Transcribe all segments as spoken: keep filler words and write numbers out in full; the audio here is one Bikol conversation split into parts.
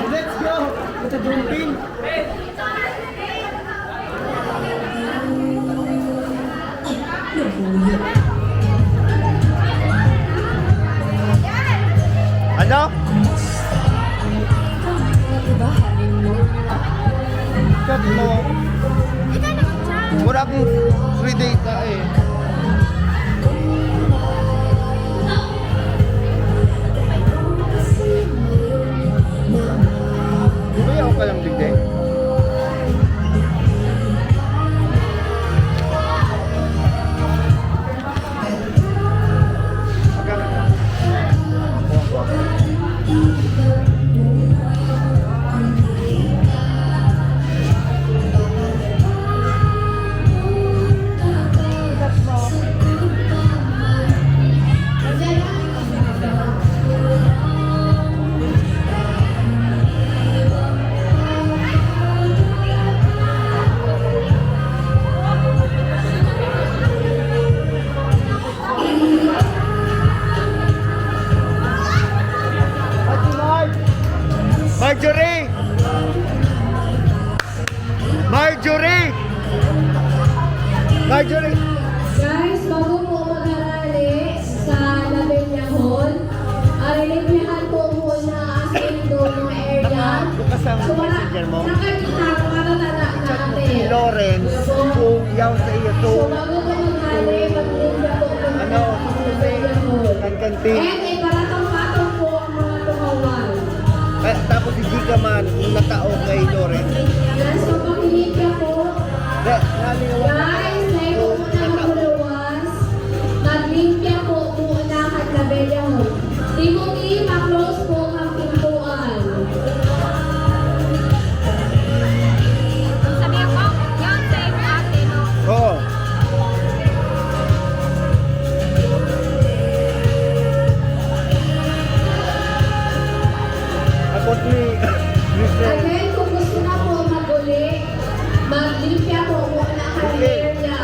Let's go! Ito, John Pin. Ano? Chat mo. Wala akong free data eh. Kuya, okay lang, Jigde? Marjorie! Marjorie! Marjorie! Guys, bago po magharali sa Labella Hall, ah, lilimpiyahan po muna ang safety ng area. Bukas ang So, wala, messenger mo. Nakakita, matatanda na ate. Si Lawrence, Opo. Kung yaw sa iyo, so, So, bago po magharali, maglimpya po muna Ano? ang Labella Hall. Ang kantin. And iparato-pato po ang mga tumawan. Eh, tapos hindi ka man natao kay Loren. Yes, so pakilimpya po. Guys, tayo po muna magluwas. Maglimpya po muna kan Labella Hall. Timothy, pa-close po ang pintuan. Ang sabi ko, yun, safe ate, no? Oo. Tapos ni, ni Sir. Again, kung gusto na po mag-uli, maglimpya po muna kami area.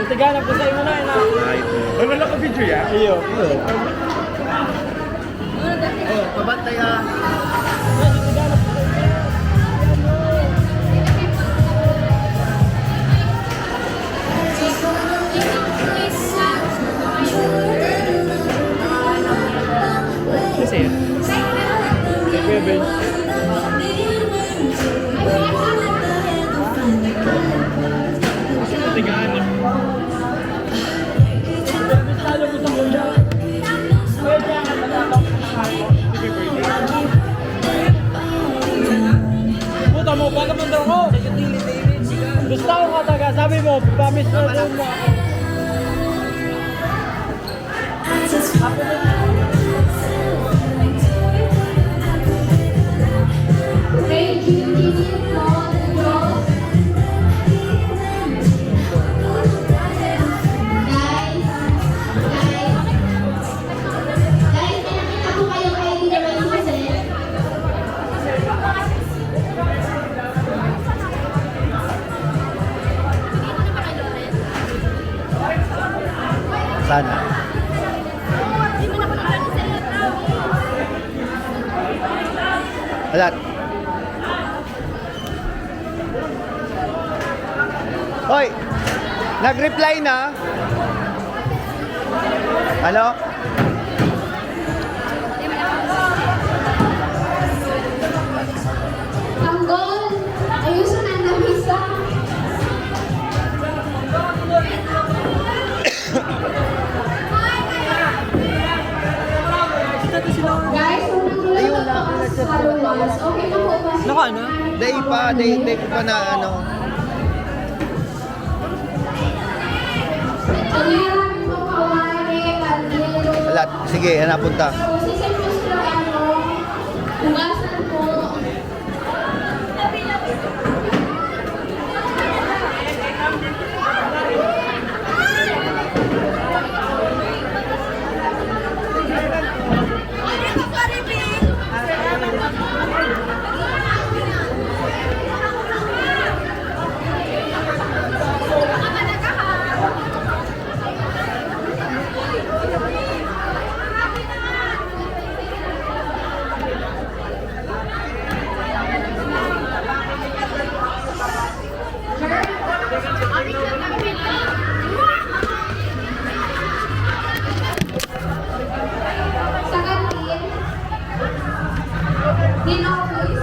Tiganap ko sa imo na, ina. Ay, wala ka video yan? Iyo. Oh, pabantay, ah. Kasi yun. Kaya, Ben. Tigaan. Puta mo, baka mandar ko. Gusto ko ka taga, sabi mo, promise na doon mo. Thank you, Kiki, for the rose. Guys, guys, guys, may nakita po kayong I D ni Ma'am Susan? Sana. Alat. Hoy! Nag-reply na? Ano? Tanggol! Ayusin ang lamisa! Guys, kung nagulat ako sa luwas, okay na po ba? Naka ano? Dai pa, dai, dai ko pa na ano. Kanya po kawali, kandilo. Wala. Sige, hanapon ta. Tapos, isa po sila, ano, hugasan po. Sa kantin, din office.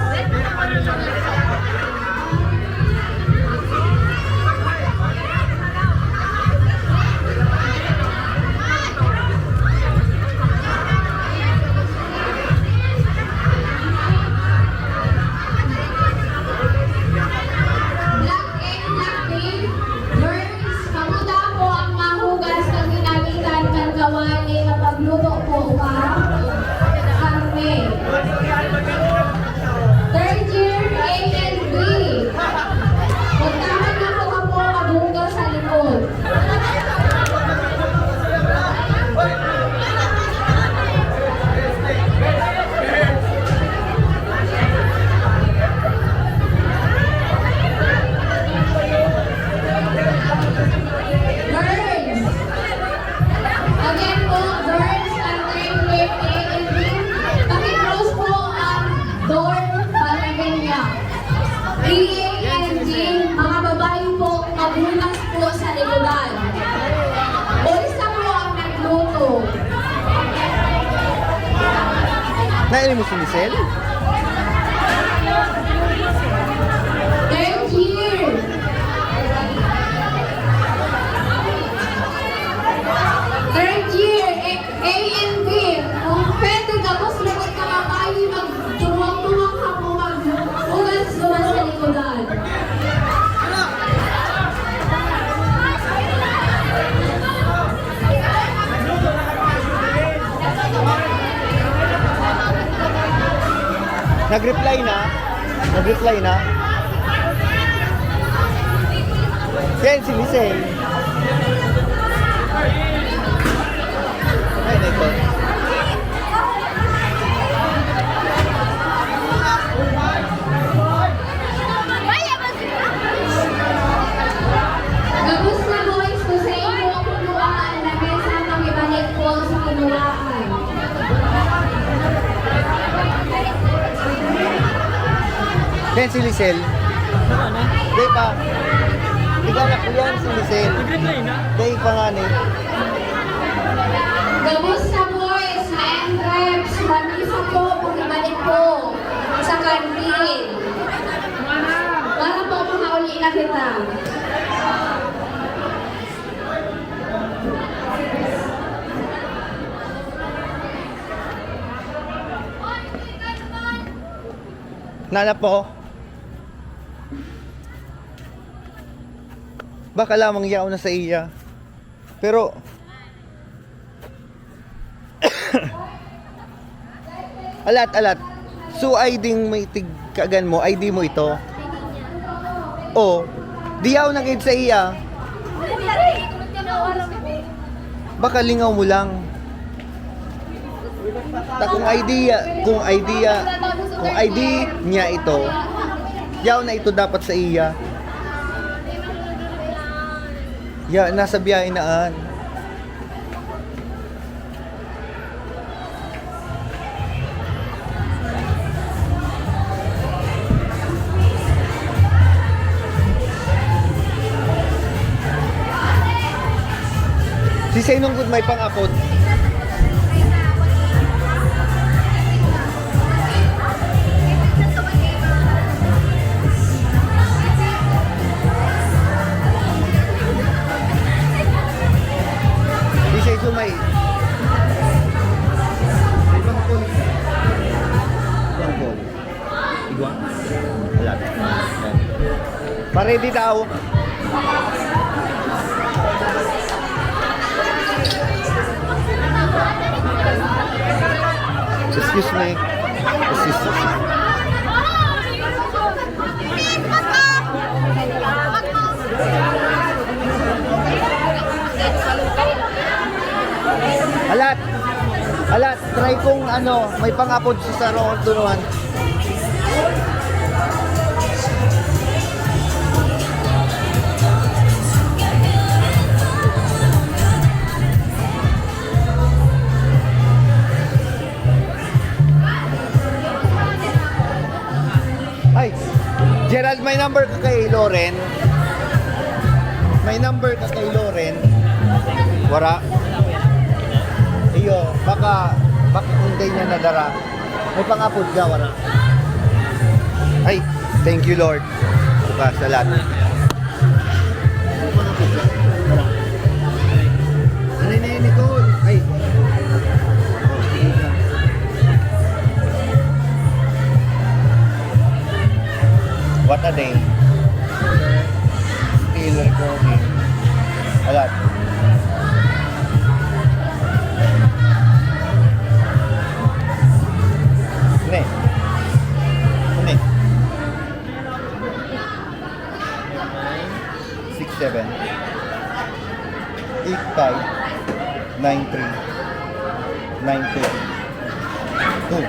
Black and black pink. Girls, kamo daw po ang mahugas kan ginamitan kan kawali na pagluto po kan karne. Third year A and B. Puntahan na po kamo maghugas sa likod. Girls! Again po, girls, ang third year A and B, paki-close po ang door para ganyan. A and B, mga babae po, maghugas po sa likodan. O, isa po ang nagluto. Naili mo si Michelle? Third year. Third year, A, A and B. Kung pwede, gabos lagot ka, babae, magturuwang-turuwang ka po, mag-ugas-ugas sa likodan. Nag-reply na? Nag-reply na? Yan, si Michelle. Ay, nito. Gabos na, boys, kasi Yan si Lisel. Ano? Di pa. Di ka anak ko yan, si Lisel. Nag-reply na? Di pa nga ni. Kamusta, boys? Mga reps, mamisa po, pakibalik po sa kantin. Para po makauli na kita. Nana po. Baka lamang yaon na sa iya. Pero, alat, alat. So, I D may tig-, kagan mo, I D mo ito. O, di yaon na gid sa iya. Baka lingaw mo lang. Ta kung idea, kung idea, kung I D niya ito, yaw na ito dapat sa iya. Ya, nasa biyahe na an. Si Senong gud may pang-apod. Di siya iso may, may bangkol. Bangkol. Igwa? Wala. Pare, di tao. Excuse me. Excuse me. Alat! Alat! Try kong ano, may pang-apod sa saro, tunuan. Ay, Gerald, may number ka kay Loren? May number ka kay Loren? Wara. Iyo, baka, baka kung di niya nadara. May pang-apod ka, wara. Ay, thank you, Lord. Bukas sa lahat. Ano na yun, Nicole? Ay. What a day. Still recording. Alat. Ne. Ne. Six seven, eight five, nine three, nine two, two.